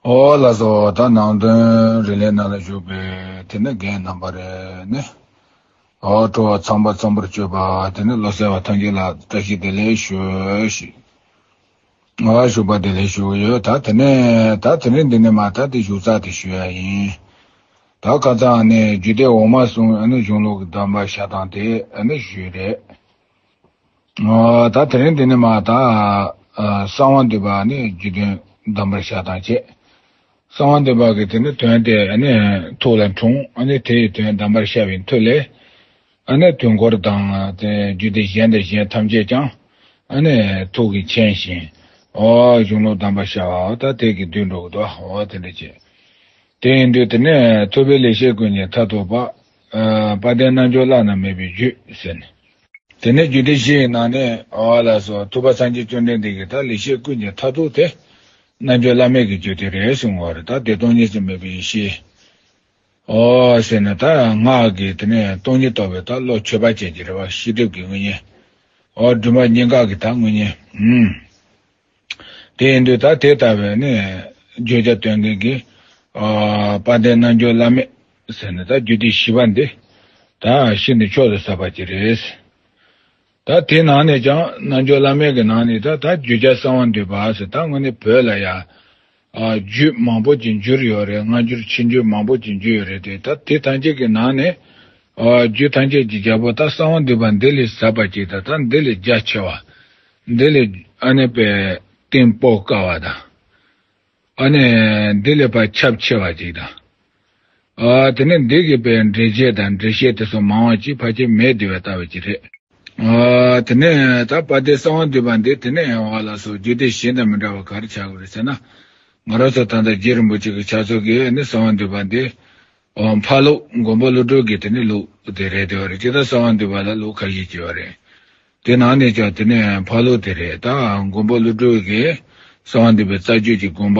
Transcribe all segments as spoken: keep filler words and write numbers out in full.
ཨོ་ལགས་སོ། ད་ནང་དོན་རིག་གནས་ནང་ལ་ཞུགས་པའི་དེ་ནས་རྒན་རྣམ་པ་རེ་ནས། ཨོ་སྤྲོ་བ་ཚངས་པ་ཚངས་པར་སྤྱོད་པ་དེ་ནས་བློ་གསལ་བ་ཐམས་ཅད་ལ་བཀྲ་ཤིས་བདེ་ལེགས་ཞུ་ཞིག་ཨོ་ཞུ་བ་བདེ་ལེགས་ཞུ་གི་ཡོད། ད་དེ་ནས་ད་དེ་རིང་འདི་ནས་མ་ད་དེ་ཞུ་ཚར་དེ་ཞུ་ཡ་ཡིན། ད་ཁ་སང་ནས་རྒྱུད་སྡེ་འོག་མ་གསུམ་ཨ་ནི་གཞུང་ལུགས་ཀྱི་གདམས་པ་བཤད་སྟངས་དེ་ཨ་ནི་ཞུས་རེད། ཨོ་ད་དེ་རིང་འདི་ནས་མ་ད་ཨ་གསང་བ་འདུས་པ་ནི་རྒྱུད་དོན་གདམས་པར་བཤད་སྟངས་བྱས། གསང་བ་འདུས་པ་གི་དེ་ནི་དོན་དེ་ཨ་ནི་ཐུགས་ལ་འཁྲུངས། ཨ་ནི་དེ་ཡི་དོན་གདམས་པར་བཤད་པའི་མཐུ་ལས། ཨ་ནི་དུས་འཁོར་དང་དེ་རྒྱུད་སྡེ་གཞན་དང་གཞན་ཐམས་ཅད་ཀྱང་ཨ་ནི་ཐུགས་ཀྱིས་མཁྱེན་ཞིང་། ཨོ་གཞུང་ལུགས་གདམས་པར་བྱ་བའོ། ད་དེ་གི་མདུན་འགྲོ་གི་འདུག་ཨོ་དེ་འདྲ་བྱས། དེ་ཡིན་དུས་དེ་ནས་ཐུབ་པའི་ལེགས་བཤད་ཀུན་གྱི་མཐར་ཐུག་པ། ཨ་དཔལ་ལྡན་རྣལ་འབྱོར་བླ་ན་མེད་པའི་རྒྱུད་ཟེར་ནས། དེ་ནས་རྒྱུད་སྡེ་བཞི་ཡི་ནང་ནས་ཨོ་ལགས་སོ། ཐུབ་པ་སངས་རྒྱས་བཅོམ་ལྡན་འདས་ཀྱི་ད་ལེགས་བཤད་ཀུན་གྱི་མཐར་ཐུག་དེ་རྣལ་འབྱོར་བླ་མེད་ཀྱི་རྒྱུད་དེ་རེད་གསུང་བ་རེད། ད་བདེ་སྟོང་གཉིས་སུ་མེད་པའི་ཡེ་ཤེས། ཨོ་ཟེར་ནས་ད་སྔགས་ཀྱི་དེ་ནས་སྟོང་ཉིད་རྟོགས་པའི་ད་བློ་མཆོད་པ་ཅན་གྱི་རེད་བ། ཤེས་སྒྲིབ་ཀྱི་དངོས་གཉེན། ཨོ་སྒྲིབ་པ་གཉིས་ཀ་གི་ད་དངོས་གཉེན། ཨུམ། དེ་ཡིན་དུས་ད་དེ་ལྟ་བུའི་ནི་བརྗོད་བྱ་སྟོན་མཁན་གྱི་ཨ་དཔལ་ལྡན་རྣལ་འབྱོར་བླ་མེད་ཟེར་ནས་ད་རྒྱུད་སྡེ་བཞི་པ་འདི་ད་ཤིན་ཏུ་མཆོག་ཏུ་ཟབ་པ་ཅིག་རེད། ད་དེ་ནང་ནས་ཀྱང་རྣལ་འབྱོར་བླ་མེད་ཀྱི་ནང་ནས་ད་ད་བརྗོད་བྱ་གསང་བ་འདུས་པ་ཟེར། ད་དངོས་གནས་བོད་ལ་ཡ་ཨ་རྒྱུད་མང་པོ་ཅིག་འགྱུར་ཡོད་རེད། སྔ་འགྱུར་ཕྱི་འགྱུར་མང་པོ་ཅིག་འགྱུར་ཡོད་རེད་དེ། ད་དེ་ཐམས་ཅད་ཀྱི་ནང་ནས་ཨ་རྒྱུད་ཐམས་ཅད་ཀྱི་རྒྱལ་པོ་ད་གསང་བ་འདུས་པ་འདི་ལས་ཟབ་པ་ཅིག་དང་། ད་འདི་ལས་རྒྱ་ཆེ་བ། འདི་ལས་ཨ་ནི་པའི་གཏིང་སྤོ་དཀའ་བ་དང་། ཨ་ནི་འདི་ལས་ཕར་ཁྱབ་ཆེ་བ་ཅིག་དང་། ཨ་དེ་ནས་འདི་གི་པའི་འགྲེལ་བཤད་དང་འགྲེལ་བཤད་དེ་ཚོ་མང་བ་ཅིག་ཕལ་ཆེར་མེད་བསྡད་པ་ལྟ་བུ་ཅིག་རེད། ཨ་དེ་ནས་ད་དཔལ་ལྡན་གསང་བ་འདུས་པ་འདི་དེ་ནས་ཡང་བ་ལ་སོགས་རྒྱུད་སྡེ་གཞན་དང་མི་འདྲ་བ་ག་རེ་ཆགས་ཀྱི་རེད་ཟེར་ན། ང་རང་ཚོ་ད་ལྟ་རྗེ་རིན་པོ་ཆེ་གི་ཕྱག་སྲོལ་གྱི་ནི་གསང་བ་འདུས་པ་འདི་ཨོ་འཕགས་ལུགས་མགོན་པོ་ཀླུ་སྒྲུབ་ཀྱི་དེ་ནི་ལུགས་དེ་རེད་དེ་བ་རེད། ཇི་ལྟར་གསང་བ་འདུས་པ་ལ་ལུགས་ཁ་ཤས་ཀྱི་བ་རེད། དེ་ནང་ནས་ཀྱང་དེ་ནས་འཕགས་ལུགས་དེ་རེད། ད་མགོན་པོ་ཀླུ་སྒྲུབ་ཀྱིས་གསང་བ་འདུས་པའི་རྩ་རྒྱུད་ཀྱི་དགོངས་པ་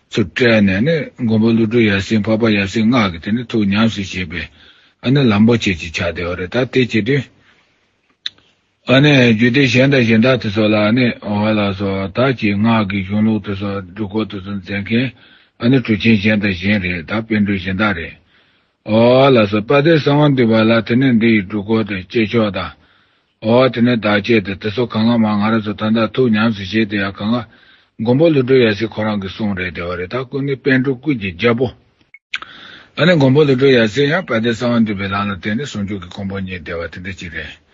ཚུར་བཀྲལ་ནས་ནི་མགོན་པོ་ཀླུ་སྒྲུབ་ཡབ་སྲས་འཕགས་པ་ཡབ་སྲས་ལྔ་གི་དེ་ནི་ཐུགས་ཉམས་སུ་བཞེས་པའི་ཨ་ནི་ལམ་པོ་ཆེ་ཅིག་ཆགས་བསྡད་པ་རེད། ད་དེ་བྱེད་དུས་ཨ་ནི་རྒྱུད་སྡེ་གཞན་དང་གཞན་དག་དེ་ཚོ་ལ་ནི་འོ་ལགས་སོ། ད་ཀྱི་སྔགས་ཀྱི་གཞུང་ལུགས་དེ་ཚོ་སྒྲུབ་སྐོར་དེ་ཚོ་མཛད་མཁན་ཨ་ནི་གྲུབ་ཆེན་གཞན་དང་གཞན་རེད། ད་པཎ་གྲུབ་གཞན་དག་རེད། འོ་ལགས་སོ། དཔལ་ལྡན་གསང་བ་འདུས་པ་ལ་དེ་ནས་འདི་ཡི་སྒྲུབ་སྐོར་དང་བསྐྱེད་ཆོག་དང་། འོ་དེ་ནས་བདག་བསྐྱེད་དེ་དེ་ཚོ་གང་ག་མ་ང་རང་ཚོ་ད་ལྟ་ཐུགས་ཉམས་སུ་བཞེས་དེ་ཡང་གང་ག་མགོན་པོ་ཀླུ་སྒྲུབ་ཡབ་སྲས་ཁོ་རང་གི་གསུང་རེད་དེ་བ་རེད། ད་ཀུན་ནས་པཎ་གྲུབ་ཀུན་གྱི་རྒྱལ་པོ། ཨ་ནི་མགོན་པོ་ཀླུ་སྒྲུབ་ཡབ་སྲས་ཡང་དཔལ་ལྡན་གསང་བ་འདུས་པའི་ལམ་ལ་བརྟེན་ནས་ཟུང་འཇུག་གི་གོ་འཕང་བརྙེས་བསྡད་པ་དེ་འདྲ་ཅིག་རེད།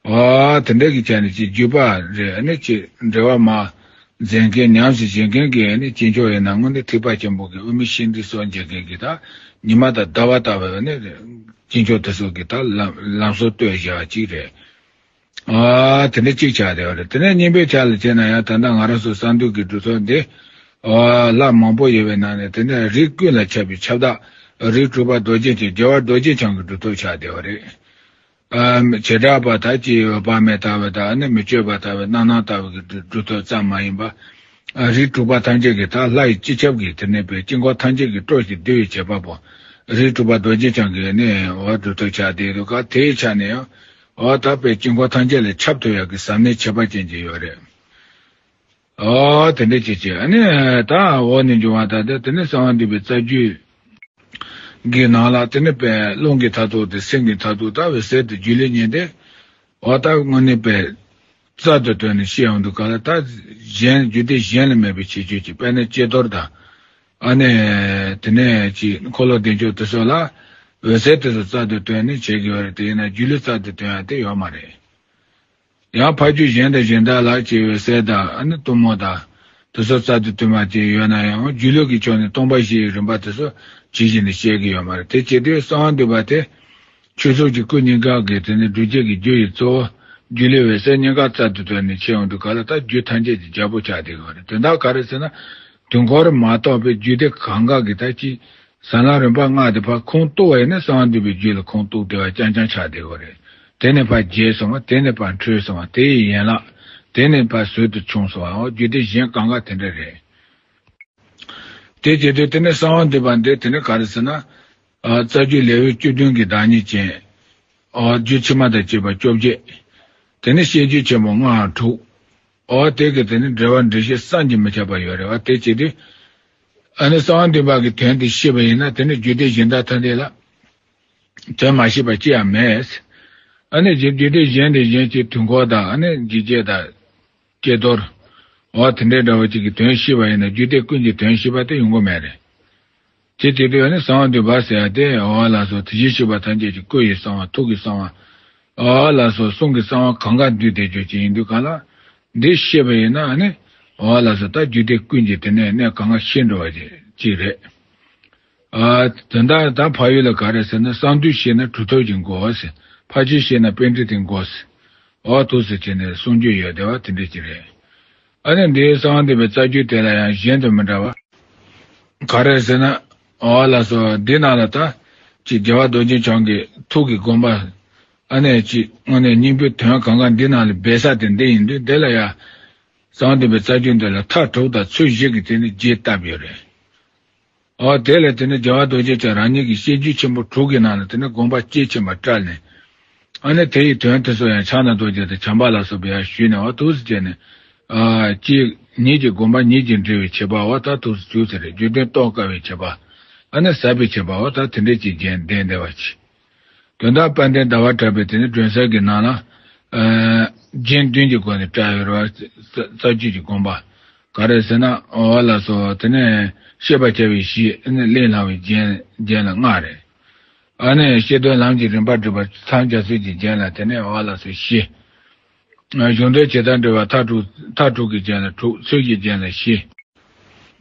ཨ་དེ་འདྲ་གི་ཆ་ནས་ཅིག་བརྒྱུད་པ་རེད། ཨ་ནི་ཅིག་འགྲེལ་བ་མ་མཛད་མཁན་ཉམས་སུ་བཞེས་མཁན་གྱི་ཨ་ནི་སྐྱེས་མཆོག་ཡིན་ན་དངོས་གནས་ཐེག་པ་ཆེན་པོ་གི་དབུ་མའི་ཤིང་རྟའི་སྲོལ་འབྱེད་མཁན་གྱི་ད་ཉི་མ་དང་ཟླ་བ་ལྟ་བུའི་ཨ་ནི་སྐྱེས་མཆོག་དེ་ཚོ་གི་ད་ལམ་ལམ་སྲོལ་གཏོད་བཞག་ཅིག་རེད། ཨ་དེ་འདྲ་གཅིག་ཆགས་བསྡད་པ་རེད། དེ་ནས་གཉིས་པའི་ཆ་ལ་བྱས་ན་ཡང་ད་ལྟ་ང་རང་ཚོ་གསང་འདུས་ཀྱི་སྒྲུབ་ཐབས་འདི་ཨ་ལྷ་མང་པོ་ཡོད་པའི་ནང་ནས་དེ་ནས་རིགས་ཀུན་ལ་ཁྱབ་པའི་ཁྱབ་བདག་རིགས་དྲུག་པ་རྡོ་རྗེ་འཆང་རྒྱལ་བ་རྡོ་རྗེ་འཆང་གི་སྒྲུབ་ཐབས་ཆགས་བསྡད་པ་རེད། ཨ་བྱེ་བྲག་པ་དག་ཅིག་ཡོད་པ་མེད་ལྟ་བུ་དང་ནི་མི་བསྐྱོད་པ་ལྟ་བུ་རྣམ་སྣང་ལྟ་བུ་གི་སྒྲུབ་སྒྲུབ་ཐབས་ཙམ་མ་ཡིན་པ། ཨ་རིགས་དྲུག་པ་ཐམས་ཅད་ཀྱི་ད་ལྷ་ཡི་སྤྱི་ཁྱབ་ཀྱི་དེ་ནས་པའི་དཀྱིལ་འཁོར་ཐམས་ཅད་ཀྱི་སྤྲོ་ཞིང་བསྡུ་བའི་བྱེད་པ་པོ། རིགས་དྲུག་པ་རྡོ་རྗེ་འཆང་གི་ནི་འོ་སྒྲུབ་ཐབས་ཆགས་བསྡད་འདུག་ག་དེའི་ཆ་ནས་ཡང་། འོ་ད་པའི་དཀྱིལ་འཁོར་ཐམས་ཅད་ལ་ཁྱབ་ཐུབ་ཡག་གི་ཟབ་གནད་ཁྱད་པར་ཅན་ཅིག་ཡོད་རེད། འོ་དེ་འདྲ་ཅིག་བྱས། ཨ་ནི་ད་འོག་ནས་འབྱུང་བ་ད་ལྟ་དེ་ནི་གསང་བ་འདུས་པའི་རྩ་རྒྱུད་ཀྱི་ནང་ལ་དེ་ནི་པའི་རླུང་གི་མཐར་ཐུག་དེ་སེམས་ཀྱི་མཐར་ཐུག་ད་འོད་གསལ་དུ་རྒྱུད་ལས་ཉན་ཏེ། འོ་ད་དངོས་གནས་པའི་རྩལ་དུ་བཏོན་ནས་བཤད་ཡོང་དུས་ག་ལ་ད་གཞན་རྒྱུད་སྡེ་གཞན་ལ་མེད་པའི་ཁྱད་ཆོས་ཀྱི་དཔེར་ན་ཀྱེ་རྡོར་དང་། ཨ་ནི་དེ་ནས་ཀྱི་འཁོར་ལོ་བདེ་མཆོག་དེ་ཚོ་ལ་འོད་གསལ་དེ་ཚོ་རྩལ་དུ་བཏོན་ནས་བྱེད་དགོས་རེད། དེ་ཡིན་ན་རྒྱུད་ལས་རྩལ་དུ་བཏོན་ཡ་དེ་ཡོད་མ་རེད། ཡང་ཕ་རྒྱུད་གཞན་དང་གཞན་དག་ལ་ཀྱི་འོད་གསལ་དང་ཨ་ནི་གཏུམ་མོ་དང་དེ་ཚོ་རྩལ་དུ་བཏོན་པ་དེ་ཡོད་ན་ཡང་རྒྱུད་ལུགས་ཀྱི་ཕྱོགས་ནས་སྟོང་པ་བཞིའི་རིམ་པ་དེ་ཚོ་ཇི་བཞིན་དུ་བཤད་ཀྱི་ཡོད་མ་རེད། དེ་བྱེད་དུས་གསང་བ་འདུས་པ་དེ། ཆོས་ཚོགས་ཀྱི་སྐུ་གཉིས་ཀ་གི་དེ་ནི་སྒྲུབ་བྱེད་ཀྱི་རྒྱུ་ཡི་གཙོ་བོ་རྒྱུད་ལས་འོད་གསལ་གཉིས་ཀ་རྩལ་དུ་བཏོན་ནས་ཕྱེ་ཡོང་དུས་ག་ལ་ད་རྒྱུད་ཐམས་ཅད་ཀྱི་རྒྱལ་པོ་ཆགས་བསྡད་ཡོད་རེད། དོན་དག་ག་རེ་ཟེར་ན། དུས་འཁོར་མ་གཏོགས་པའི་རྒྱུད་སྡེ་གང་ག་གི་ད་ཅི་ཟབ་ལམ་རིམ་པ་ལྔ་དེ་ཕར་ཁུངས་གཏུགས་པ་ཡིན་ན་གསང་བ་འདུས་པའི་རྒྱུད་ལ་ཁུངས་གཏུགས་བསྡད་པ་རྐྱང་རྐྱང་ཆགས་བསྡད་ཡོད་རེད། དེ་ནས་ཕར་རྒྱས་སོང་བ། དེ་ནས་ཕར་འཕྲོས་སོང་བ། དེ་ཡི་ཡན་ལག་དེ་ནས་ཕར་ཟུར་དུ་བྱུང་སོང་བ། འོ་རྒྱུད་སྡེ་གཞན་གང་ག་དེ་འདྲ་རེད། དེ་བྱེད་དུས་དེ་ནས་གསང་བ་འདུས་པ་འདི་དེ་ནས་ག་རེ་ཟེར་ན། ཨ་རྩ་རྒྱུད་ལེའུ་བཅུ་བདུན་གྱི་བདག་ཉིད་ཅན། ཨ་རྒྱུད་ཕྱི་མ་དང་བཅས་པ་བཅོ་བརྒྱད། དེ་ནས་བཤད་རྒྱུད་ཆེན་པོ་ལྔ་དྲུག་ཨ་དེ་གི་དེ་ནས་འགྲེལ་པ་འགྲེལ་བཤད་བསམ་གྱིས་མི་ཁྱབ་པ་ཡོད་རེད་བ། དེ་བྱེད་དུས། ཨ་ནི་གསང་བ་འདུས་པ་གི་དོན་དེ་ཤེས་པ་ཡིན་ན་དེ་ནི་རྒྱུད་སྡེ་གཞན་དག་ཐམས་ཅད་ལ་དོན་མ་ཤེས་པ་ཅི་ཡང་མེད། ཨ་ནི་རྒྱུད་སྡེ་གཞན་དེ་གཞན་གྱི་དུས་འཁོར་དང་ཨ་ནི་འཇིགས་བྱེད་དང་། ཀྱེ་རྡོར། འོ་དེ་འདྲའི་འདྲ་བ་ཅིག་གི་དོན་ཤེས་པ་ཡིན་ན་རྒྱུད་སྡེ་ཀུན་གྱི་དོན་ཤེས་པ་དེ་ཡོང་གི་མེད་རེད། དེ་དེ་དུས་ནི་གསང་བ་འདུས་པ་ཟེར་ཡ་དེ་འོ་ལགས་སོ་དེ་བཞིན་གཤེགས་པ་ཐམས་ཅད་ཀྱི་སྐུ་ཡི་གསང་བ་ཐུགས་ཀྱི་གསང་བ། འོ་ལགས་སོ་གསུང་གི་གསང་བ་གང་ག་འདུས་ཏེ་རྒྱུ་ཅན་ཡིན་དུས་གང་ལ། འདི་ཤེས་པ་ཡིན་ན་ནི། འོ་ལགས་སོ་ད་རྒྱུད་སྡེ་ཀུན་གྱི་དེ་ནས་གནས་གང་ག་ཤེས་འགྲོ་བ་ཅིག་རེད། ཨ། དོན་དག་ད་ཕ་ཡུལ་ལ་ག་རེ་ཟེར་ན་གསང་འདུས་ཤེས་ན་གྲུབ་ཐོབ་ཀྱི་མགོ་ཟེར། ཕ་ཆོས་ཤེས་ན་པཎྜི་ཏའི་མགོ་ཟེར། འོ་ཐུགས་སུ་ཆེ་ནས་གསུང་རྒྱུ་ཡོད་བསྡད་པ་དེ་འདྲ་ཅིག་རེད། ཨ་ནི་འདིའི་གསང་བ་འདུས་པའི་རྩ་རྒྱུད་དེ་ལ་ཡང་གཞན་དུ་མི་འདྲ་བ། ག་རེ་ཟེར་ན། འོ་ལགས་སོ་འདི་ནང་ལ་ད། ཅིག་རྒྱལ་བ་རྡོ་རྗེ་འཆང་གི་ཐུགས་ཀྱི་དགོངས་པ། ཨ་ནི་ཅིག་དངོས་གནས་སྙིང་པོའི་དོན་གང་ག་འདི་ནང་ལ་སྦས་ས་དེ་འདི་ཡིན་དུས་འདི་ལ་ཡང་། གསང་བ་འདུས་པའི་རྩ་རྒྱུད་འདི་ལ་མཐའ་དྲུག་དང་ཚུལ་བཞི་གི་དེ་ནི་རྒྱས་བཏབ་ཡོད་རེད། འོ་དེ་ལས་དེ་ནི་རྒྱལ་བ་རྡོ་རྗེ་འཆང་རང་ཉིད་ཀྱི་བཤད་རྒྱུད་ཆེན་པོ་དྲུག་གི་ནང་ལ་དེ་ནི་དགོངས་པ་དཔྱིས་ཕྱིན་པ་བཀྲལ་ནས། ཨ་ནི་དེ་ཡི་དོན་དེ་ཚོ་ཡང་ཕྱག་ན་རྡོ་རྗེ་དང་བྱམས་པ་ལ་སོགས་པས་ཡང་ཞུས་ནས་འོ་ཐུགས་སུ་བྱས་ནས། ཨ་གཅིག་ཉིད་ཀྱི་དགོངས་པ་ཉིད་ཀྱིས་འགྲེལ་བའི་བྱེད་པ་འོ་ད་ཐུགས་སུ་ཆུད་ཟེར་རེད་རྒྱུད་དོན་རྟོགས་དཀའ་བའི་བྱེད་པ། ཨ་ནི་ཟབ་པའི་བྱེད་པ་འོ་ད་དེ་འདྲས་ཀྱི་རྒྱན་ལྡན་བསྡད་པ་ཅིག་དོན་དག་དཔལ་ལྡན་ཟླ་བ་གྲགས་པའི་དེ་ནི་སྒྲོན་གསལ་གྱི་ནང་ལ། ཨ་རྒྱན་བདུན་གྱི་སྒོ་ནས་བཀྲལ་ཡོད་རེད་བ། རྩ་རྩ་རྒྱུད་ཀྱི་དགོངས་པ། ག་རེ་ཟེར་ན་འོ་ལགས་སོ་དེ་ནས་ཤེས་པར་བྱ་བའི་གཞི་ཨ་ནི་གླེང་སློང་བའི་རྒྱན་རྒྱན་ལ་ལྔ་རེད། ཨ་ནི་ཤེས་འདོད་ལམ་གྱི་རིམ་པ་སྒྲུབ་པ་མཚམས་སྦྱར་ཚུལ་གྱི་རྒྱན་ལ་དེ་ནས་འོ་ལགས་སོ་བཞི། གཞུང་དོན་ཇི་ལྟར་འགྲེལ་བ་མཐའ་དྲུག་མཐའ་དྲུག་གི་རྒྱན་ལ་དྲུག་ཚུལ་གྱི་རྒྱན་ལ་བཞི།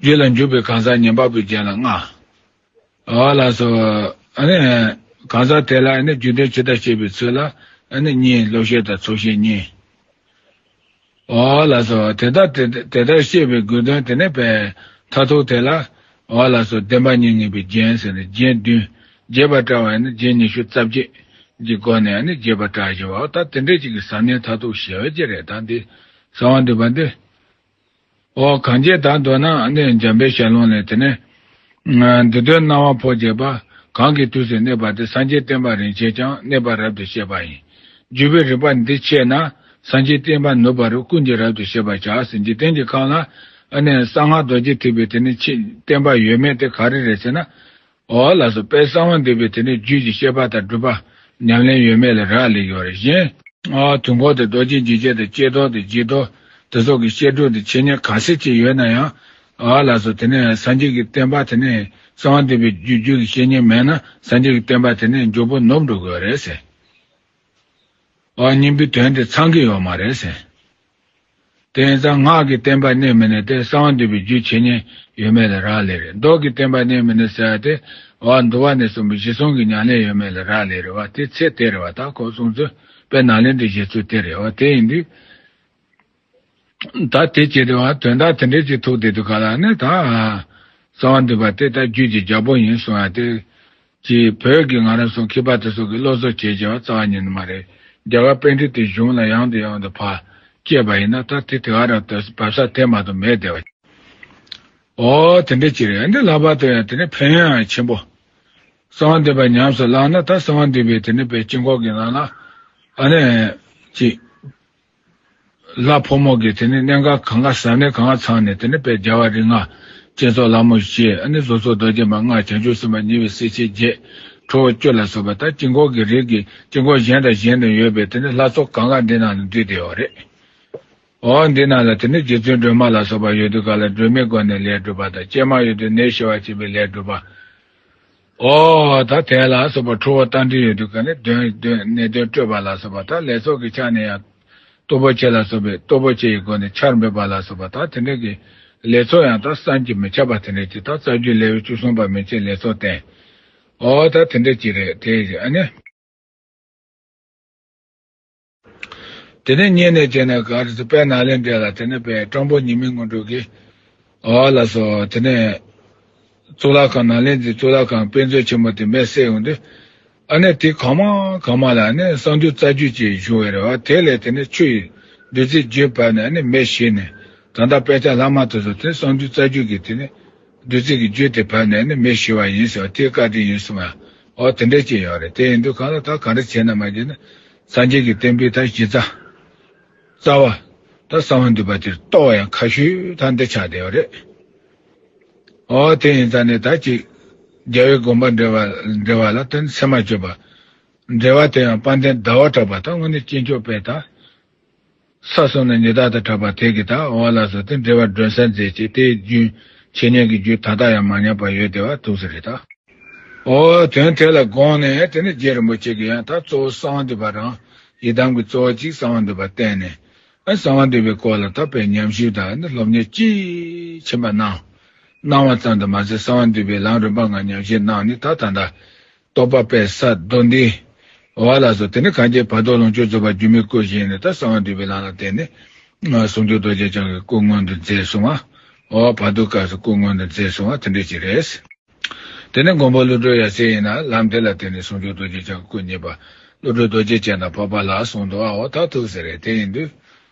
རྒྱུད་ལ་འཇུག་པའི་གང་ཟག་ཉན་པ་པོའི་རྒྱན་ལ་ལྔ། འོ་ལགས་སོ། ཨ་ནི། གང་ཟག་དེ་ལ་ཨ་ནི་རྒྱུད་དོན་ཇི་ལྟར་བཤད་པའི་ཚུལ་ལ་ཨ་ནི་གཉིས་བློ་བཤད་དང་ཚོགས་བཤད་གཉིས། འོ་ལགས་སོ། དེ་ལྟར་དེ་དེ་ལྟར་བཤད་པའི་དགོས་དོན་དེ་ནི་པའི་མཐར་ཐུག་དེ་ལ། འོ་ལགས་སོ་བདེན་པ་གཉིས་ངེས་པའི་རྒྱན་ཟེར་ནས་རྒྱན་བདུན། རྒྱས་པར་བཀྲལ་བ་ཡིན་ན་རྒྱན་ཉི་ཤུ་རྩ་བརྒྱད་ཀྱི་སྒོ་ནས་ཨ་ནི་རྒྱས་པར་བཀྲལ་བཞིན་པ་འོ་ད་དེ་འདྲས་ཅིག་གི་ཟབ་གནད་མཐར་ཐུག་ཞེ་བ་ཅིག་རེད་ད་འདི། གསང་བ་འདུས་པ་འདི། འོ་གང་བྱས་དང་མདོར་ན་ནི་འཇམ་དཔལ་ཞལ་ལུང་ལས་དེ་ནས། འདི་དོན་སྣང་བ་འཕོ་བྱེད་པ། གང་གི་དུས་སུ་གནས་པ་དེ་སངས་རྒྱས་བསྟན་པ་རིན་ཆེན་ཀྱང་གནས་པ་རབ་ཏུ་ཤེས་པ་ཡིན། བརྒྱུད་པའི་རིམ་པ་འདི་ཆད་ན་སངས་རྒྱས་བསྟན་པ་ནུབ་པ་རུ་ཀུན་གྱིས་རབ་ཏུ་ཤེས་པར་བྱ་ཟེར་འཇིག་རྟེན་གྱི་ཁམས་ལ་ཨ་ནི་གསང་སྔགས་རྡོ་རྗེ་ཐེག་པའི་དེ་ནི་ཆེས་བསྟན་པ་ཡོད་མེད་དེ་ག་རེ་རེད་ཟེར་ན། འོ་ལགས་སོ་དཔལ་གསང་བ་འདུས་པའི་དེ་ནི་རྒྱུད་ཀྱི་བཤད་པ་དང་སྒྲུབ་པ་ཉམས་ལེན་ཡོད་མེད་ལ་རག་ལས་ཡོད་རེད་གཞན། འོ་དུས་འཁོར་དུ་རྡོ་རྗེ་འཇིགས་བྱེད་དང་ཀྱེ་རྡོར་དང་ཀྱེ་རྡོར་དེ་སོགས་ཀྱི་བཤད་སྒྲུབ་དང་འཆད་ཉན་ག་ཚད་ཅིག་ཡོད་ན་ཡང་། འོ་ལགས་སོ་དེ་ནི་སངས་རྒྱས་ཀྱི་བསྟན་པ་དེ་ནི་གསང་བ་འདུས་པའི་རྒྱུད་རྒྱུད་ཀྱི་བཤད་ཉན་མེད་ན་སངས་རྒྱས་ཀྱི་བསྟན་པ་དེ་ནི་མགྱོགས་པོ་ནུབ་འགྲོ་གི་ཡོད་རེད་ཟེར། འོ་སྙིང་པོའི་དོན་དེ་ཚང་གི་ཡོད་མ་རེད་ཟེར། དེ་ཡིན་ཙང་སྔགས་ཀྱི་བསྟན་པ་གནས་མི་གནས་དེ་གསང་བ་འདུས་པའི་རྒྱུད་འཆད་ཉན་ཡོད་མེད་ལ་རག་ལས་རེད། མདོ་གི་བསྟན་པ་གནས་མི་གནས་ཟེར་ཡ་དེ་འོ་འདུལ་བ་ནས་གསུངས་པའི་གཞི་གསུམ་གྱི་ཉམས་ལེན་ཡོད་མེད་ལ་རག་ལས་རེད་བ་དེ་ཚེ་དེ་རེད་བ་ད་ཁོ་གསུངས་ཚུལ་དཔེ་ནཱ་ལེནྡྲའི་བཞེད་ཚུལ་དེ་རེད་བ་དེ་ཡིན་དུས། ད་དེ་བྱེད་དུས་བ་དོན་དག་དེ་འདྲས་ཅིག་ཐུག་བསྡད་དུས་ག་ལ་ནི་ད་གསང་བ་འདུས་པ་དེ་ད་རྒྱུད་ཀྱི་རྒྱལ་པོ་ཡིན་གསུང་ཡ་དེ། ཅིག་བོད་ཀྱི་ང་རང་ཚོ་མཁས་པ་དེ་ཚོ་གི་བློ་བཟོ་བྱས་བྱས་པ་རྩ་བ་ཉིད་ནས་མ་རེད། རྒྱ་གར་པཎྜི་ཏའི་གཞུང་ལ་ཡང་དུ་ཡང་དུ་ཕར་བསྐྱལ་བ་ཡིན་ན་ད་དེ་དེ་ག་རང་དུ་བབས་ས་དེ་མ་གཏོགས་མེད་བསྡད་པ། འོ་དེ་འདྲ་ཅིག་རེད་འདི་ལྷག་པར་དུ་ཡང་དེ་ནི་ཕན་ཡོན་ཡང་ཆེན་པོ། གསང་བ་འདུས་པ་ཉམས་སུ་བླངས་ན་ད་གསང་བ་འདུས་པའི་དེ་ནི་པའི་དཀྱིལ་འཁོར་གྱི་ནང་ལ་ཨ་ནི་ཅིག་ལྷ་ཕོ་མོ་གི་དེ་ནི་གནད་འགག་གང་ག་ཟབ་གནད་གང་ག་ཚང་ནས་དེ་ནི་དཔལ་རྒྱལ་བ་རིགས་ལྔ། བསྐྱེད་རྫོགས་ལྷ་མོ་བཞི་ཨ་ནི་གཟུགས་སོགས་རྡོ་རྗེ་མ་ལྔ་བྱང་ཆུབ་སེམས་དཔའ་ཉེ་བའི་སྲས་ཆེན་བརྒྱད། ཁྲོ་བོ་བཅུ་ལ་སོགས་པ་ད་དཀྱིལ་འཁོར་གྱི་རིགས་ཀྱི་དཀྱིལ་འཁོར་གཞན་དང་གཞན་དུ་ཡོད་པའི་དེ་ནི་ལྷ་ཚོགས་གང་ག་འདི་ནང་ལ་འདུས་བསྡད་ཡོད་རེད། འོ་འདི་ནང་ལ་དེ་ནི་རྗེ་བཙུན་སྒྲོལ་མ་ལ་སོགས་པ་ཡོད་དུས་ག་ལ་སྒྲོལ་མའི་སྒོ་ནས་ལས་སྒྲུབ་པ་དང་ཀྱེ་མ་ཡོད་དུས་ནད་ཞི་བར་བྱེད་པའི་ལས་སྒྲུབ་པ། ཨོ་ད་དེ་ལ་སོགས་པ་ཁྲོ་བོ་རྟ་མགྲིན་ཡོད་དུས་ག་ནས་གདོན་གདོན་ནད་གདོན་སྐྲོད་པ་ལ་སོགས་པ་ད་ལས་ཚོགས་ཀྱི་ཆ་ནས་ཡང་སྟོབས་པོ་ཆེ་ལ་སོགས་པའི་སྟོབས་པོ་ཆེ་ཡི་སྒོ་ནས་ཆར་འབེབས་པ་ལ་སོགས་པ་ད་དེ་འདྲ་གི་ལས་ཚོགས་ཡང་ད་བསམ་གྱིས་མི་ཁྱབ་པ་དེ་འདྲ་ཅིག་ད་རྩ་རྒྱུད་ལེའུ་བཅུ་གསུམ་པ་མན་ཆད་ལས་ཚོགས་བསྟན། ཨོ་ད་དེ་འདྲ་ཅིག་རེད་དེ་ཨ་ནི། དེ་ནས་སྙན་ནས་བྱས་ནས་ག་རེ་ཟེར་དཔལ་ནཱ་ལེནྡྲ་ལ་དེ་ནས་དཔལ་སྤྲང་པོ་ཉི་མའི་དངོས་གྲུབ་ཀྱིས། ཨོ་ལགས་སོ་དེ་ནས་གཙུག་ལག་ཁང་ནཱ་ལེནྡྲའི་གཙུག་ལག་ཁང་དཔེ་མཛོད་ཆེན་མོ་དེ་མེ་བསྲེགས་ཡོང་དུས། ཨ་ནི་དེ་གང་མང་གང་མང་ལ་ཨ་ནི་གསང་འདུས་རྩ་རྒྱུད་ཅེས་ཞུ་བའི་རེད་བ་དེ་ལས་དེ་ནས་ཆུ་ཡི་བདུད་རྩིའི་རྒྱུན་བབས་ནས་ཨ་ནི་མེ་ཞི་ནས་ད་ལྟ་དཔེ་ཆ་ལྷག་མ་དེ་ཚོ་དེ་གསང་འདུས་རྩ་རྒྱུད་ཀྱི་དེ་ནས་བདུད་རྩི་གི་རྒྱུན་དེ་བབས་ནས་ཨ་ནི་མེ་ཞི་བ་ཡིན་ཟེར་བ་དེ་བཀའ་དྲིན་ཡིན་གསུངས་ཡ། ཨོ་དེ་འདྲ་ཅིག་ཡོད་རེད་དེ་ཡིན་དུས་གང་ལ་ད་ག་འདྲ་བྱས་ན་མ་བྱས་ན་སངས་རྒྱས་ཀྱི་བསྟན་པའི་ད་གཞི་རྩ། རྩ་བ། ད་གསང་བ་འདུས་པ་དེར་གཏོགས་ཡང་ཁ་ཤུལ་ད་འདི་ཆགས་བསྡད་ཡོད་རེད། ཨོ་དེ་ཡིན་ཙང་ནས་ད་ཅིག་རྒྱལ་བའི་དགོངས་པ་འགྲེལ་བ་འགྲེལ་བ་ལ་དོན་ཚད་མ་གཅོད་པ། འགྲེལ་བ་དེ་ཡང་དཔལ་ལྡན་ཟླ་བ་གྲགས་པ་དང་དངོས་གནས་སྐྱེས་མཆོག་དཔལ་དང་། ས་གསུམ་ན་ཉི་ཟླ་དང་གྲགས་པ་དེ་གི་ད་འོ་ལ་སོགས་དེ་འགྲེལ་བ་སྒྲོན་གསལ་མཛད་ཅིང་དེའི་རྒྱུན་འཆད་ཉན་གྱི་རྒྱུན་ད་ལྟ་ཡང་མ་ཉམས་པར་ཡོད་དེ་བ་ཐུགས་སུ་རེད་ད། ཨོ་དོན་དེ་ལ་དགོངས་ནས་དེ་ནི་རྗེ་རིན་པོ་ཆེ་གིས་ཡང་ད་གཙོ་བོ་གསང་བ་འདུས་པ་རང་ཡི་དམ་གྱི་གཙོ་བོ་གཅིག་གསང་བ་འདུས་པ་བསྟན་ནས་ཨ་གསང་བ་འདུས་པའི་སྐོར་ལ་ད་དཔེ་ཉམས་ཞིབ་དང་ནི་སློབ་གཉེར་དཔྱིས་ཕྱིན་པ་གནང་གནང་བ་ཙམ་དུ་མ་ཟད་གསང་བ་འདུས་པའི་ལམ་རིམ་པ་ལྔ་ཉམས་བཞེས་གནང་ནས་ད་ད་ལྟ་རྟོགས་པ་དཔལ་ས་མདོ་འདི་འོ་ལ་སོགས་དེ་ནི་གང་ཅི་བར་དོ་ལོངས་སྤྱོད་རྫོགས་པ་སྒྱུ་མའི་སྐུ་བཞེངས་ནས་ད་གསང་བ་འདུས་པའི་ལམ་ལ་བརྟེན་ནས་ཟུང་འཇུག་རྡོ་རྗེ་འཆང་གི་སྐུ་མངོན་དུ་མཛད་སོང་བ། འོ་བར་དོའི་སྐབས་སུ་སྐུ་མངོན་དུ་མཛད་སོང་བ་དེ་འདྲ་ཅིག་རེད། དེ་ནས་མགོན་པོ་ཀླུ་སྒྲུབ་ཡབ་སྲས་ཡིན་ན་ལམ་དེ་ལ་བརྟེན་ནས་ཟུང་འཇུག་རྡོ་རྗེ་འཆང་གི་སྐུ་བརྙེས་པ་ཀླུ་སྒྲུབ་རྡོ་རྗེ་ཅན་དང་འཕགས་པ་ལ་གསུངས་འདུག་ཨ་འོ་ད་ཐུགས་སུ་རེད། དེ་ཡིན་དུས།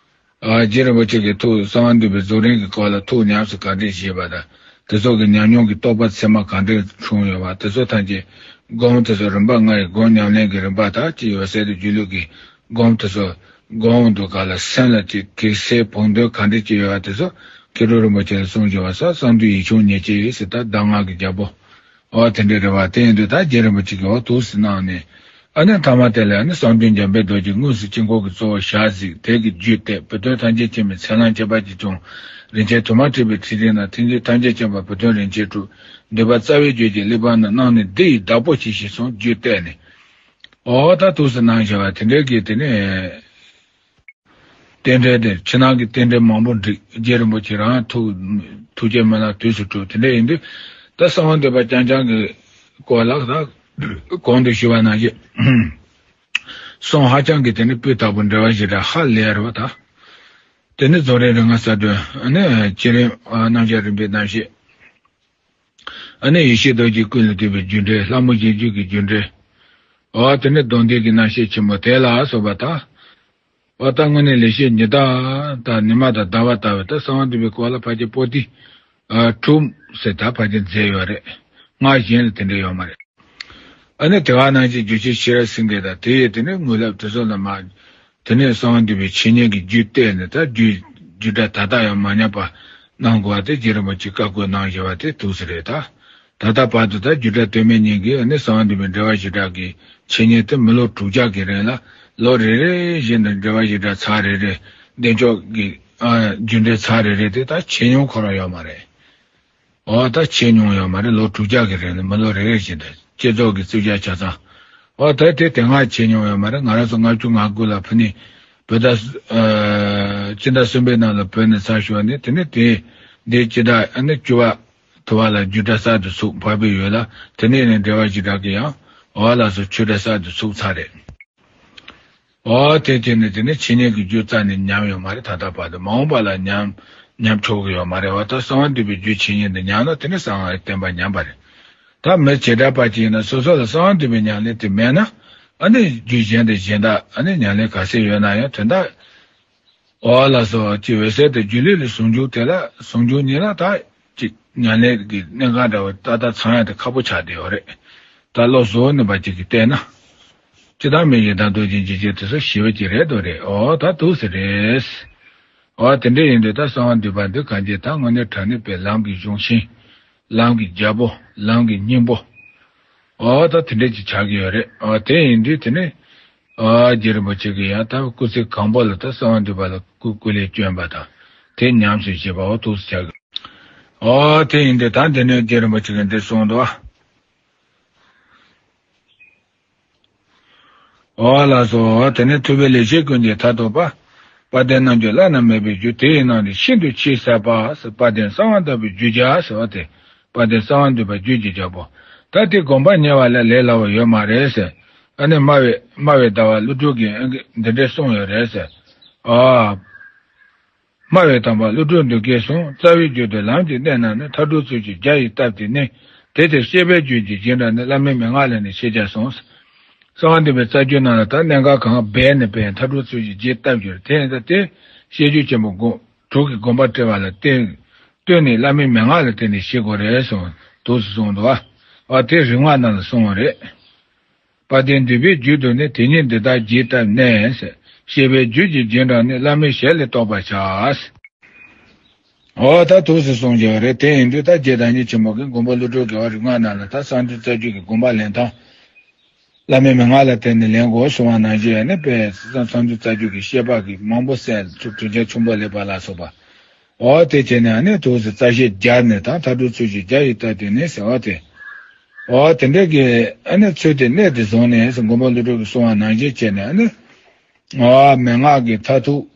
ཨ་རྗེ་རིན་པོ་ཆེ་གིས་ཐུགས་གསང་བ་འདུས་པའི་རྫོགས་རིམ་གྱི་སྐོར་ལ་ཐུགས་ཉམས་སུ་ག་འདྲས་བཞེས་པ་དང་། དེ་ཚོ་གི་ཉམས་མྱོང་གི་རྟོགས་པ་ཚད་མ་ག་འདྲས་བྱུང་ཡོད་པ་དེ་ཚོ་ཐམས་ཅད་སྒོམ་དེ་ཚོ་རིམ་པ་ལྔ་ཡི་སྒོམ་ཉམས་ལེན་གྱི་རིམ་པ་དག་ཅིག་ཡོད་ཚད་དུ་སྒྱུ་ལུས་ཀྱི་སྒོམ་དེ་ཚོ་སྒོམ་འདུག་ག་ལ་སེམས་ལ་ཅིག་གེགས་སེལ་བོགས་འདོན་ག་འདྲས་ཅིག་ཡོད་པ་དེ་ཚོ་མཁས་གྲུབ་རིན་པོ་ཆེ་ལ་གསུངས་བྱུང་བ་ས་གསང་འདུས་ཡིག་ཆུང་ཉེར་གཅིག་ཟེར་ད་གདམས་ངག་གི་རྒྱལ་པོ། ཨོ་དེ་འདྲའི་རེ་བ་དེ་ཡིན་དུས་ད་རྗེ་རིན་པོ་ཆེ་གིས་ཨོ་ཐུགས་སུ་གནང་ནས། ཨ་ནི་ཐ་མ་དེ་ལ་ཨ་ནི་གསང་འདུས་འཇམ་དཔལ་རྡོ་རྗེ་དངོས་སུ་དཀྱིལ་འཁོར་གྱི་གཙོ་བོར་ཞལ་གཟིགས། དེ་གི་རྒྱུད་བལྟས། བུ་སྟོན་ཐམས་ཅད་མཁྱེན་པའི་མཚན་ལམ་ཁྱད་པར་ཅན་བྱུང་། རིན་ཆེན་དུ་མ་འཁྲིལ་བའི་ཁྲིད་རིམ་ན་མཐུན་རྐྱེན་ཐམས་ཅད་མཁྱེན་པ་བུ་སྟོན་རིན་ཆེན་གྲུབ། འདུས་པ་རྩ་བའི་རྒྱུད་ཀྱི་གླེགས་བམ་རྣམས་གནང་ནས་འདི་ཡི་བདག་པོ་གྱིས་ཤིག་གསུངས། རྒྱུད་བལྟས་ནས། ཨོ་ད་ཐུགས་སུ་གནང་བྱ་བ་དེ་འདྲའི་གི་དེ་ནས། རྟེན་འབྲེལ་དེ་ཕྱི་ནང་གི་རྟེན་འབྲེལ་མང་པོ་འགྲིག་རྗེ་རིན་པོ་ཆེ་རང་ཐུགས་ཐུགས་བསྐྱེད་སྨོན་ལམ་དུས་སུ་གྲུབ་དེ་འདྲ་ཡིན་དུས་ད་གསང་བ་འདུས་པ་རྐྱང་རྐྱང་གི་སྐོར་ལ་ད་གོང་དུ་ཞུས་པ་ནང་བཞིན་གསུང་ཧ་ཅང་གི་དེ་ནི་སྤུས་དག་པོ་འགྲེལ་བ་ཞེ་དྲག་ཧ་ལས་རེད་བ་ད། དེ་ནི་རྫོགས་རིམ་རིམ་ལྔ་གསལ་སྒྲོན་ཨ་ནི་བསྐྱེད་རིམ་རྣམ་གཞག་རིམ་པའི་རྣམ་བཤད་ཨ་ནི་ཡེ་ཤེས་རྡོ་རྗེ་ཀུན་ལས་བཏུས་པའི་རྒྱུ་འབྲས་ལྷ་མོ་བཞི་བཅུ་གི་རྒྱུ་འབྲས་འོ་དེ་ནི་སྡོམ་ལྡན་གྱི་རྣམ་བཤད་ཆེན་མོ་དེ་ལ་སོགས་པ་ད། ཨོ་ད་དངོས་གནས་ལེགས་བཤད་ཉི་ཟླ་དང་ཉི་མ་དང་ཟླ་བ་ལྟ་བུ་ད་གསང་བ་འདུས་པའི་སྐོར་ལ་ཕལ་ཆེར་པོ་ཏི་ཨ་དྲུག་ཟེར་ད་ཕལ་ཆེར་མཛད་ཡོད་རེད། སྔར་གཞན་ལ་དེ་འདྲ་ཡོད་མ་རེད། ཨ་ནི་དེ་བ་ནང་བཞིན་རྒྱུད་ཆེན་ཤེས་རབ་སེང་གེ་དང་དེ་ཡི་དེ་ནས་དངོས་ལབ་དེ་ཚོ་ལ་མ། དེ་ནས་གསང་བ་འདུས་པའི་འཆད་ཉན་གྱི་རྒྱུད་བལྟས་ནས་ད་རྒྱུད་རྒྱུད་གྲྭ་ད་ལྟ་ཡང་མ་ཉམས་པ་གནང་དགོས་པ་དེ་རྗེ་རིན་པོ་ཆེས་བཀའ་བཀོད་གནང་བཞག་པ་དེ་ཐུགས་སུ་རེད་ད། ད་ལྟ་བར་དུ་ད་རྒྱུད་གྲྭ་སྟོད་སྨད་གཉིས་ཀྱིས་ནི་གསང་བ་འདུས་པའི་འགྲེལ་པ་བཞི་སྦྲགས་ཀྱི་འཆད་ཉན་དེ་མི་ལོ་དྲུག་བརྒྱ་གི་རིང་ལ་ལོ་རེ་རེ་བཞིན་དུ་འགྲེལ་པ་བཞི་སྦྲགས་ཚར་རེ་རེ། བདེ་མཆོག་གི་ཨ་རྒྱུ་འབྲས་ཚར་རེ་རེ་དེ་ད་འཆད་མྱོང་ཁོ་རང་ཡོད་མ་རེད། འོ་ད་འཆད་མྱོང་ཡོད་མ་རེད། ལོ་དྲུག་བརྒྱ་གི་རིང་ལ་མི་ལོ་རེ་རེ་བཞིན་དུ་བསྐྱེད་རྫོགས་ཀྱི་རྩིས་རྒྱག་ཆ་ཚང་། འོ་ད་དེ་དེ་སྔ་འཆད་མྱོང་ཡོད་མ་རེད། ང་རང་ཚོ་ལྔ་བཅུ་ང་དགུ་ལ་ཕུ་ནས་བོད་ཟླ་ཨ་སྤྱི་ཟླ་གསུམ་པའི་ནང་ལ་བོད་ནས་ཚར་ཞོག་ནས་དེ་ནས་དེ་འདི་སྤྱི་ཟླ་ཨ་ནི་བཅུ་པ། དུ་བ་ལ་རྒྱུད་གྲྭ་གསར་དུ་ཚུགས་འཕགས་པའི་འོད་ལ་དེ་ནས་ནི་འགྲེལ་པ་བཞི་སྦྲགས་ཀྱི་ཡང་འོ་ལ་སོགས་ཆོས་གྲྭ་གསར་དུ་ཚུགས་ཚར་རེད། འོ་དེ་དེ་ནི་དེ་ནི་འཆད་ཉན་གྱི་རྒྱུད་རྩ་ནས་ཉམས་ཡོད་མ་རེད། ད་ལྟ་བར་དུ་མ་འོངས་པ་ལ་ཉམས་ཉམས་ཆོག་གི་ཡོད་མ་རེད། འོ་ད་གསང་བ་འདུས་པའི་རྒྱུད་འཆད་ཉན་དུ་ཉམས་ན་དེ་ནི་གསང་བའི་བསྟན་པ་ཉམས་པ་རེད། ད་མི་བྱེ་བྲག་པ་ཅིག་ཡིན་ན་སོ་སོ་ལ་གསང་བ་འདུས་པའི་ཉམས་ལེན་དེ་མེད་ན་ཨ་ནི་རྒྱུད་གཞན་དང་གཞན་དག་ཨ་ནི་ཉམས་ལེན་ག་ཚད་ཡོད་ན་ཡང་དོན་དག་འོ་ལགས་སོ། ཅེས་འོད་གསལ་དང་སྒྱུ་ལུས་ལ་ཟུང་འཇུག་དེ་ལ་ཟུང་འཇུག་ཉིད་ལ་ད་ཅིག་ཉམས་ལེན་གྱི་གནད་འགག་འདྲ་བ་ཏག་ཏག་ཚང་ཡ་དེ་ཁག་པོ་ཆགས་བསྡད་ཡོད་རེད། ད་བློ་གཟུ་བོ་ནུས་པ་ཅིག་གིས་བལྟས་ན། ཅི་ལྟར་མི་ཡི་དང་རྡོ་རྗེ་འཇིགས་བྱེད་དེ་ཚོ་ཞི་བ་ཅིག་རེད་འདུག་རེད། འོ་ད་འདུག་ཟེར་རེད། འོ་དེ་འདྲ་ཡིན་དུས་ད་གསང་བ་འདུས་པ་འདི་གང་ཅི་ད་དངོས་གནས་དྲང་གནས་པའི་ལམ་གྱི་གཞུང་ཤིང་། ལམ་གྱི་རྒྱལ་པོ། ལམ་གྱི་སྙིང་པོ། འོ་ད་དེ་འདྲ་ཅིག་ཆགས་ཀྱི་ཡོད་རེད། འོ་དེ་ཡིན་དུས་དེ་ནི། ཨ་རྗེ་རིན་པོ་ཆེ་གིས་ཡང་ད་སྐུ་ཚེ་གང་པོ་ལ་ད་གསང་བ་འདུས་པ་ལ་སྐུ་སྐུ་ལས་བསྐྱོན་པ་དང་དེ་ཉམས་སུ་བཞེས་པ་འོ་ཐུགས་སུ་ཆགས་ཀྱི། ཨོ་དེ་ཡིན་དུས་ད་འདི་ནས་རྗེ་རིན་པོ་ཆེ་གིས་འདི་གསུངས་འདུག་ཨ། ཨོ་ལགས་སོ། དེ་ནས་ཐུབ་པའི་ལེགས་བཤད་ཀུན་གྱི་མཐར་ཐུག་པ། དཔལ་ལྡན་རྣལ་འབྱོར་བླ་ན་མེད་པའི་རྒྱུ་དེ་ཡི་ནང་ནས་ཤིན་ཏུ་ཆེས་ཟབ་པ་ཟེར་དཔལ་ལྡན་གསང་བ་ལྟ་བུའི་རྒྱུད་བརྒྱ་ཟེར་བ་དེ། དཔལ་ལྡན་གསང་བ་འདུས་པ་རྒྱུད་ཀྱི་རྒྱལ་པོ། ད་དེ་དགོངས་པ་གཉེར་བ་ལས་ལས་སླ་བོ་ཡོད་མ་རེད་ཟེར། ཨ་ནི་སྨྲ་བའི་སྨྲ་བའི་ཟླ་བ་ཀླུ་སྒྲུབ་ཀྱིས་ཨ་ནི་འདི་འདྲས་གསུངས་ཡོད་རེད་ཟེར། ཨ། སྨྲ་བའི་དམ་པ་ཀླུ་སྒྲུབ་འདུས་ཀྱིས་གསུངས། རྩ་བའི་རྒྱུད་དུ་ལམ་གྱི་གནད་རྣམས་ནི། མཐའ་དྲུག་ཚུལ་བཞི་བརྒྱ་ཡིས་བཏབ་སྟེ་ནི། དེ་ལྟར་བཤད་པའི་རྒྱུད་ཀྱི་རྗེས་འབྲང་ནི། བླ་མའི་མན་ངག་ལས་ནི་ཤེས་བྱ་གསུངས། གསང་བ་འདུས་པའི་རྩ་རྒྱུད་ནང་ལ་ད་གནད་འགག་གང་སྦས་ནས་སྦས་མཐའ་དྲུག་ཚུལ་བཞི་རྗེས་བཏབ་གྱུར། དེ་ཡིན་ད་དེ་བཤད་རྒྱུད་ཆེན་པོ་དགོངས་དྲུག་གི་དགོངས་པ་བཀྲལ་བ་ལ་བརྟེན་བསྟུན་ནས་བླ་མའི་མན་ངག་ལ་བརྟེན་ནས་ཤེས་དགོས་རེད་གསུངས། འདུག་སེ་གསུངས་འདུག་བ། དེ་རིམ་ལྔ་ནང་ལ་གསུངས་པ་རེད། དཔལ་ལྡན་འདུས་པའི་རྒྱུད་དུ་ནི། དེ་ཉིད་འདི་ལྟར་རྗེས་བཏབ་ནས། བཤད་པའི་རྒྱུད་ཀྱི་རྗེས་འབྲང་ནི། བླ་མའི་ཞལ་ལས་རྟོགས་པར་བྱ། འོ་ད་ཐུགས་སུ་སོང་བྱས་པ་རེད། དེ་ཡིན་དུས་ད་རྗེ་བདག་ཉིད་ཆེན་པོ་གིས་མགོན་པོ་ཀླུ་སྒྲུབ་ཀྱི་འོ་རིག་སྔགས་ནང་ལ་ད་གསང་འདུས་རྩ་རྒྱུད་ཀྱི་དགོངས་པ་ལེན་སྟངས། བླ་མའི་མན་ངག་ལ་བརྟེན་ནས་ལེན་དགོས་གསུང་བ་ནང་བཞིན་ནི་དཔེ་གསང་འདུས་རྩ་རྒྱུད་ཀྱི་བཤད་པ་གི་མང་པོ་གསན། དྲུག་དྲུག་ཅུ་ཆུན་པོ་ལེགས་པ་ལ་སོགས་པ། འོ་དེ་བྱས་ནས་ནི་ཐུགས་སུ་རྩ་ཤེ་བརྒྱ་ནས་དང་མཐའ་དྲུག་ཚུལ་བཞི་བརྒྱ་ཡི་ལྟ་དུས་ནི་ཟེར་བ་དེ། འོ་དེ་འདྲ་གི་ཨ་ནི་ཚུལ་དེ་གནད་དེ་བཟུང་ནས་མགོན་པོ་ཀླུ་སྒྲུབ་ཀྱིས་གསུང་བ་ནང་བཞིན་བྱས་ནས་ཨ་ནི། འོ་མན་ངག་གི་མཐར་ཐུག་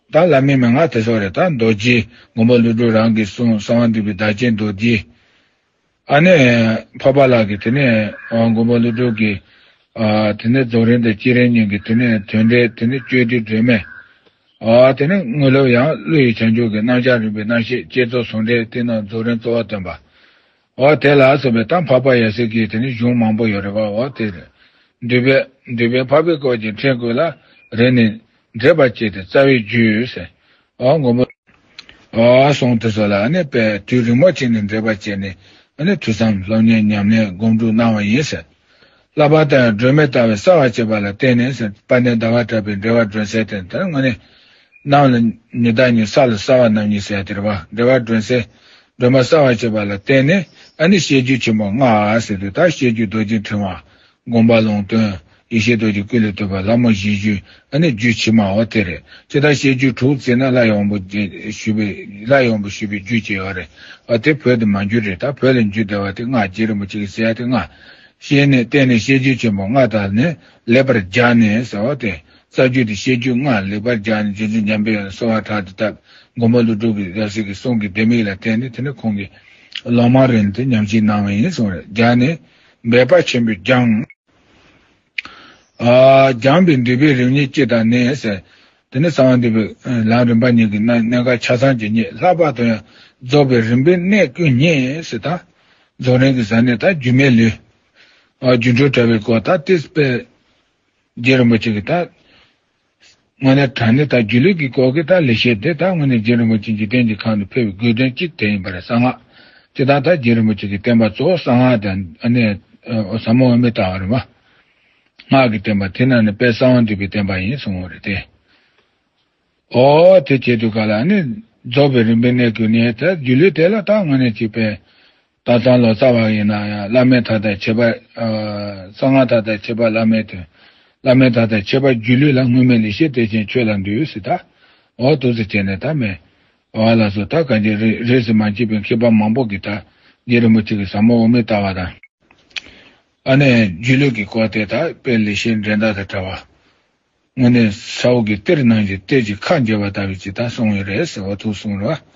ད་བླ་མའི་མན་ངག་དེ་ཚོ་རེད། ད་རྡོ་རྗེ་མགོན་པོ་ཀླུ་སྒྲུབ་རང་གི་གསུང་གསང་བ་འདུས་པའི་བདག་བསྐྱེད་རྡོ་རྗེ། ཨ་ནི་འཕགས་པ་ལྷ་གི་དེ་ནས་མགོན་པོ་ཀླུ་སྒྲུབ་ཀྱི་དེ་ནས་རྫོགས་རིམ་དང་བསྐྱེད་རིམ་གཉིས་ཀྱི་དེ་ནས་དོན་འགྲེལ། དེ་ནས་སྤྱོད་བསྡུས་སྒྲོན་མེ། དེ་ནས་དངོས་སློབ་ཡང་ཀླུ་ཡི་བྱང་ཆུབ་ཀྱི་རྣམ་གཞག་རིམ་པའི་རྣམ་བཤད། བསྐྱེད་རྫོགས་ཟུང་འབྲེལ། དེ་རྣམས་རྫོགས་རིམ་རྩོལ་བ་སྟོན་པ། འོ་དེ་ལ་སོགས་པའི་ད་འཕགས་པ་ཡབ་སྲས་ཀྱི་དེ་ནི་གཞུང་མང་པོ་ཡོད་རེད་བ། འོ་དེ་རེད། འདུས་པའི་འདུས་པའི་འཕགས་པའི་སྐོར་གྱི་ཕྲེང་བཀོད་ལ་རེ་ནས་འགྲེལ་པ་བྱས་ཏེ་རྩ་བའི་རྒྱུད་ཟེར། འོ་མགོན་པོ། འོ་གསུང་དེ་ཚོ་ལ་ནི་དཔེ་དུས་རིང་མོ་ཅིག་ནས་འགྲེལ་པ་བྱས་ནས་ནི་ཐོས་བསམ་སློབ་གཉེར་ཉམས་ལེན་སྒོམ་སྒྲུབ་གནང་བ་ཡིན་ཟེར། བསླབ་པ་དང་སྒྲོན་མེ་ལྟ་བུའི་གསལ་བར་བྱེད་པ་ལ་བརྟེན་ནས་ཟེར། དཔལ་ལྡན་ཟླ་བ་གྲགས་པའི་འགྲེལ་པ་སྒྲོན་གསལ་དེ་ད་དངོས་གནས། གནམ་ལ་ཉི་ཟླ་གཉིས། ས་ལ་གསལ་བ་རྣམ་གཉིས་ཟེར་ཡ་དེ་རེད་བ། འགྲེལ་པ་སྒྲོན་གསལ། སྒྲོན་མ་གསལ་བར་བྱེད་པ་ལ་བརྟེན་ནས་ཨ་ནི་བཤད་རྒྱུད་ཆེན་པོ་ལྔ་ཟེར་དུས་ད་བཤད་རྒྱུད་རྡོ་རྗེ་ཕྲེང་བ། དགོངས་པ་ལུང་སྟོན། ཡེ་ཤེས་རྡོ་རྗེ་ཀུན་ལས་བཏུས་པ། ལྷ་མོ་བཞིའི་རྒྱུད། ཨ་ནི་རྒྱུད་ཕྱི་མ་འོ་དེ་རེད། ཇི་ལྟར་བཤད་རྒྱུད་དྲུག་བརྩིས་ན་ལྷ་ཡི་དབང་པོ་ཞུས་པའི། ལྷ་ཡི་དབང་པོ་ཞུས་པའི་རྒྱུད་ཅིག་ཡོད་རེད། ཨ་དེ་བོད་དུ་མ་འགྱུར་རེད། ད་བོད་ལ་འགྱུར་བསྡད་པ་དེ་ལྔ། རྗེ་རིན་པོ་ཆེ་གིས་ཟེར་ཡ་དེ་ལྔ། བཤད་ནས་བསྟན་ནས་བཤད་རྒྱུད་ཆེན་པོ་ལྔ་དག་ནི་ལེགས་པར་སྦྱར་ནས་ཟེར་བ་དེ། རྩ་རྒྱུད་དེ་བཤད་རྒྱུད་ལྔ་ལེགས་པར་སྦྱར་ནས་རྗེ་བཙུན་འཇམ་དཔལ་དབྱངས་གསོལ་བ་དྲག་ཏུ་བཏབ། མགོན་པོ་ཀླུ་སྒྲུབ་ཀྱི་ཡབ་སྲས་ཀྱི་གསུང་གི་ལྡེ་མིག་ལ་བརྟེན་ནས་དེ་ནས་ཁོང་གིས་ལོ་མང་རིང་དུ་ཉམས་ཞིབ་གནང་བ་ཡིན་གསུངས་རེད། སྦྱར་ནས་འབད་པ་ཆེན་པོས་སྦྱངས། ཨ་སྦྱངས་པས་འདུས་པའི་རིམ་གཉིས་སྤྱི་དང་ནི་ཟེར། དེ་ནས་གསང་བ་འདུས་པའི་ལམ་རིམ་པ་གཉིས་ཀྱི་གནད་གནད་འགག་ཆ་ཚང་ཇི་སྙེད་ལྷག་པར་དུ་ཡང་རྫོགས་པའི་རིམ་པའི་གནད་ཀུན་རྙེད་ཟེར། ད་རྫོགས་རིམ་གྱི་ཟབ་གནད་ད་སྒྱུ་མའི་ལུས། ཨ་སྒྱུ་འཕྲུལ་དྲྭ་བའི་སྐོར་ད་ཏིས་པའི། རྗེ་རིན་པོ་ཆེ་གིས་ད་དངོས་གནས་དྲང་གནས་ད་སྒྱུ་ལུས་ཀྱི་སྐོར་གྱི་ད་ལེགས་བཤད་དེ་ད་དངོས་གནས་རྗེ་རིན་པོ་ཆེ་འཇིག་རྟེན་གྱི་ཁམས་སུ་ཕེབས་པའི་དགོས་དོན་གཅིག་དེ་ཡིན་པ་རེད། གསང་སྔགས་ཅི་ལྟར་ད་རྗེ་རིན་པོ་ཆེ་གི་བསྟན་པ་གཙོ་བོ་གསང་སྔགས་དང་ཨ་ནི་ཟབ་མོ་དབུ་མའི་ལྟ་བ་རེད་བ། སྔགས་ཀྱི་བསྟན་པ་དེ་ནང་ནས་དཔལ་གསང་བ་འདུས་པའི་བསྟན་པ་ཡིན་གསུངས་པ་རེད་དེ། ཨོ་དེ་བྱེད་དུས་ག་ལ་ནི་རྫོགས་པའི་རིམ་པའི་གནད་ཀུན་རྙེད་དེ་སྒྱུ་ལུས་དེ་ལ་ད་དངོས་གནས་ཅིག་པའི། ད་གཙང་ལོ་ཙཱ་བ་ཡིན་ན་ཡང་བླ་མེད་མཐའ་དག་ཁྱད་པར། ཨ་གསང་སྔགས་མཐའ་དག་ཁྱད་པར་བླ་མེད་དོན། བླ་མེད་མཐའ་དག་ཁྱད་པར་སྒྱུ་ལུས་ལ། སྔོན་མེད་ལེགས་བཤད་བདེ་ཆེན་ཁྱོད་ལ་འདུད་ཟེར། ད་འོ་འདུག་ཟེར་བྱས་ནས་ད་མེད། འོ་ལགས་སོ། ད་གང་ཅི་རེ་རེས་སུ་མ་མཆིས་པའི་མཁས་པ་མང་པོ་གིས་ད་རྗེ་རིན་པོ་ཆེ་གི་ཟབ་མོ་དབུ་མའི་ལྟ་བ་དང་། ཨ་ནི་སྒྱུ་ལུས་ཀྱི་སྐོར་དེ་ད་དཔེ་ལེགས་བཤད་འགྲན་ཟླ་དང་བྲལ་བ། དངོས་གནས་ས་འོག་གི་གཏེར་ནང་བཞིན་གཏེར་གྱི་ཁ་འབྱེད་པ་ལྟ་བུའི་ཅིག་ད་གསུངས་ཡོད་རེད་ཟེར་བ་ཐུགས་གསུང་རེད་བ།